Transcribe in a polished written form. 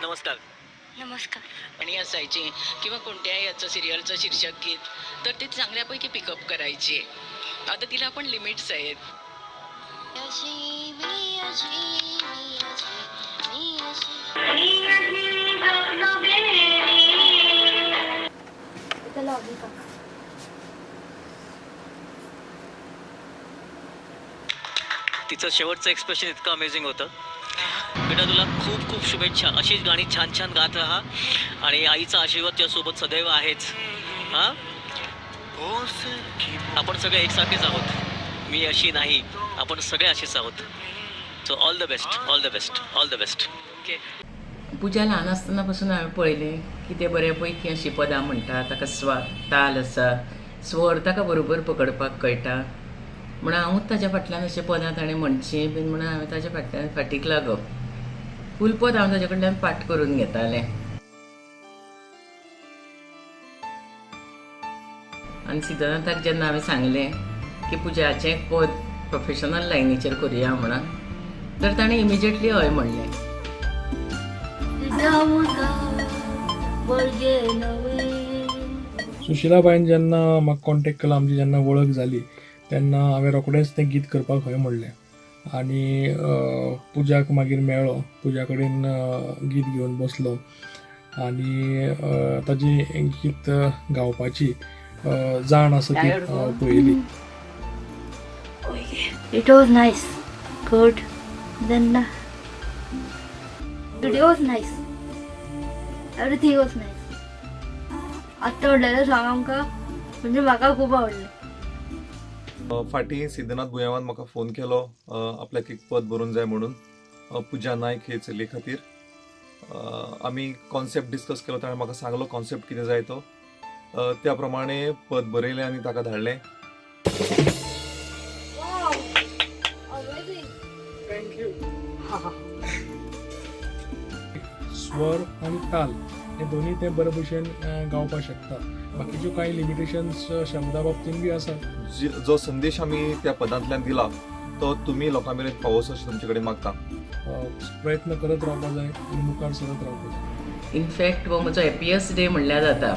नमस्कार. नमस्कार. आणि असायची किंवा कोणत्याही याचं सिरियलचं शीर्षक गीत, तर ते चांगल्यापैकी पिकअप करायची. आता तिला पण लिमिट्स आहेत. अशी मी अशी मी अशी मी अशी. तिचं शेवटचं एक्सप्रेशन इतकं अमेझिंग होतं. बेटा, तुला खूप खूप शुभेच्छा. अशीच गाणी छान छान गात राहा आणि आईचा आशीर्वाद तुझ्यासोबत सदैव आहेच. हां, आपण सगळे एकसारखेच आहोत. मी अशी नाही, आपण सगळे असेच आहोत. So all the best, all the best, all the best. Okay. पुजा ल्हान आसतना पासून हांवें पळयलें की तें बऱ्या पैकी अशीं पदां म्हणटा. ताका स्वा ताल आसा, स्वर ताका बरोबर पकडपाक कळटा म्हणून हांवूच ताज्या फाटल्यान अशें पदां ताणें म्हणचीं बीन म्हणून हांवें ताज्या फाटल्यान फाटीक लागप. फूल पद हांव ताजे कडल्यान पाठ करून घेतालें. आनी सिद्धनाथाक जेन्ना हांवें सांगलें की पुजाचें एक पद प्रोफेशनल लायनीचेर करुया म्हणून, तर ताणें इमिजिएटली हय म्हणलें. सुशिलाबायन जेन्ना म्हाका कॉन्टेक्ट केलो, आमची जेन्ना वळख जाली, तेन्ना हांवें रोखडेंच तें गीत करपाक हय म्हणलें आनी पुजाक मागीर मेळ्ळो. पुजा कडेन गीत घेवन बसलो आनी ताजी गीत गावपाची जाण आसा ती पळयली. It was nice. Good. Then today was nice. Everything was nice. आत्तां म्हणलेलें सांग आमकां, म्हणजे म्हाका खूब आवडलें. फाटीं सिद्धनाथ बुयांवान म्हाका फोन केलो, आपल्याक एक पद बरोवन जाय म्हणून पुजा नायक हे चलये खातीर. आमी कॉन्सेप्ट डिस्कस केलो. ताणें म्हाका सांगलो कॉन्सेप्ट कितें जाय तो. त्या प्रमाणे पद बरयलें आनी ताका धाडलें. Wow! Amazing. Thank you. स्वर आनी ताल हे दोन्ही ते बरे भशेन गावपाक शकता. बाकीच्यो कांय लिमिटेशन्स शब्दा बाबतीन बी आसा. जो संदेश आमी त्या पदांतल्यान दिला तो तुमी लोकां मेरेन पावोवचो अशें तुमचे कडेन मागता. प्रयत्न करत रावपाक जाय आनी मुखार सरत रावपाक जाय. इनफॅक्ट हो म्हजो हॅपियस्ट डे म्हणल्यार जाता.